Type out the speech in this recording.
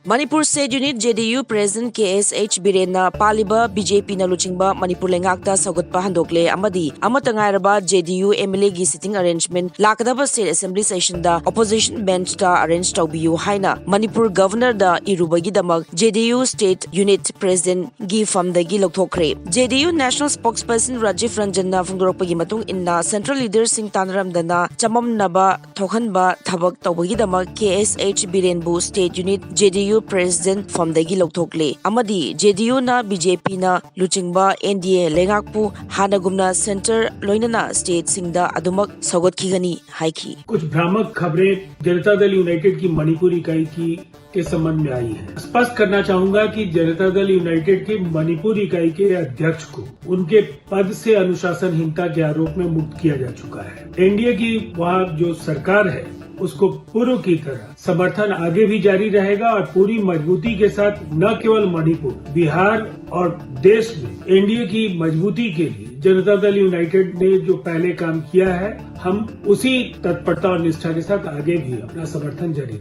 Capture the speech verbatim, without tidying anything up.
Manipur state unit J ꯗꯤ U president ꯀꯦ ꯑꯦꯁ H ꯕꯤꯔꯦꯟꯅ ꯄꯥꯜꯂꯤꯕ B J ꯄꯤꯅ ꯂꯨꯆꯤꯡꯕ ꯃꯅꯤꯄꯨꯔ ꯂꯩꯉꯥꯛꯇ ꯁꯧꯒꯠꯄ ꯍꯟꯗꯣꯛꯂꯦ ꯑꯃꯗꯤ ꯑꯃꯠꯇ ꯉꯥꯏꯔꯕ ꯖꯦ ꯗꯤ ꯌꯨ ꯑꯦꯝ ꯑꯦꯜ ꯑꯦꯒꯤ ꯁꯤꯇꯤꯡ ꯑꯔꯦꯟꯖꯃꯦꯟꯠ ꯂꯥꯛꯀꯗꯕ ꯁ꯭ꯇꯦꯠ ꯑꯦꯁꯦꯝꯕ꯭ꯂꯤ ꯁꯦꯁꯟꯗ ꯑꯣꯄꯣꯖꯤꯁꯟ ꯕꯦꯟꯆꯇ ꯑꯔꯦꯟꯖ ꯇꯧꯕꯤꯌꯨ ꯍꯥꯏꯅ ꯃꯅꯤꯄꯨꯔ ꯒꯚꯔꯅꯔꯗ ꯏꯔꯨꯕꯒꯤꯗꯃꯛ ꯖꯦ ꯗꯤ ꯌꯨ ꯁ꯭ꯇꯦꯠ ꯌꯨꯅꯤꯠ ꯄ꯭ꯔꯦꯁꯤꯗꯦꯟꯠꯒꯤ ꯐꯝꯗꯒꯤ ꯂꯧꯊꯣꯛꯈ꯭ꯔꯦ꯫ ꯖꯦ ꯗꯤ ꯌꯨ ꯅꯦꯁꯅꯦꯜ ꯁ꯭ꯄꯣꯛꯁꯄꯔꯁꯟ ꯔꯥꯖꯤꯚ ꯔꯟꯖꯟꯅ ꯐꯣꯡꯗꯣꯔꯛꯄꯒꯤ ꯃꯇꯨꯡ ꯏꯟꯅ ꯁꯦꯟꯇ꯭ꯔꯦꯜ ꯂꯤꯗꯔꯁꯤꯡ ꯇꯥꯟꯅꯔꯝꯗꯅ ꯆꯃꯝꯅꯕ ꯊꯣꯛꯍꯟꯕ ꯊꯕꯛ ꯇꯧꯕꯒꯤꯗꯃꯛ ꯀꯦ ꯑꯦꯁ ꯑꯩꯆ ꯕꯤꯔꯦꯟꯕꯨ ꯁ꯭ꯇꯦꯠ ꯌꯨꯅꯤꯠ ꯖꯦ ꯗꯤ ꯌꯨ ꯄ꯭ꯔꯦꯁꯤꯗꯦꯟꯠ ꯐꯝꯗꯒꯤ ꯂꯧꯊꯣꯛꯂꯦ ꯑꯃꯗꯤ ꯖꯦ ꯗꯤ ꯌꯨꯅ ꯕꯤ ꯖꯦ ꯄꯤꯅ ꯂꯨꯆꯤꯡꯕ ꯑꯦꯟ ꯗꯤ ꯑꯦ ꯂꯩꯉꯥꯛꯄꯨ ꯍꯥꯟꯅꯒꯨꯝꯅ ꯁꯦꯟꯇꯔ ꯂꯣꯏꯅꯅ ꯁ꯭ꯇꯦꯠꯁꯤꯡꯗ ꯑꯗꯨꯃꯛ ꯁꯧꯒꯠꯈꯤꯒꯅꯤ ꯍꯥꯏꯈꯤ꯫ कुछ भ्रामक खबरें जनता दल यूनाइटेड की मणिपुर इकाई की के संबंध में आई है। स्पष्ट करना चाहूंगा कि जनता दल यूनाइटेड की मणिपुर इकाई के अध्यक्ष को उनके पद से अनुशासनहीनता के आरोप में मुक्त किया जा चुका है। एन डी ए की वहाँ जो सरकार है, उसको पूर्व की तरह समर्थन आगे भी जारी रहेगा और पूरी मजबूती के साथ न केवल मणिपुर, बिहार और देश में एन डी ए की मजबूती के लिए जनता दल यूनाइटेड ने जो पहले काम किया है, हम उसी तत्परता और निष्ठा के साथ आगे भी अपना समर्थन जारी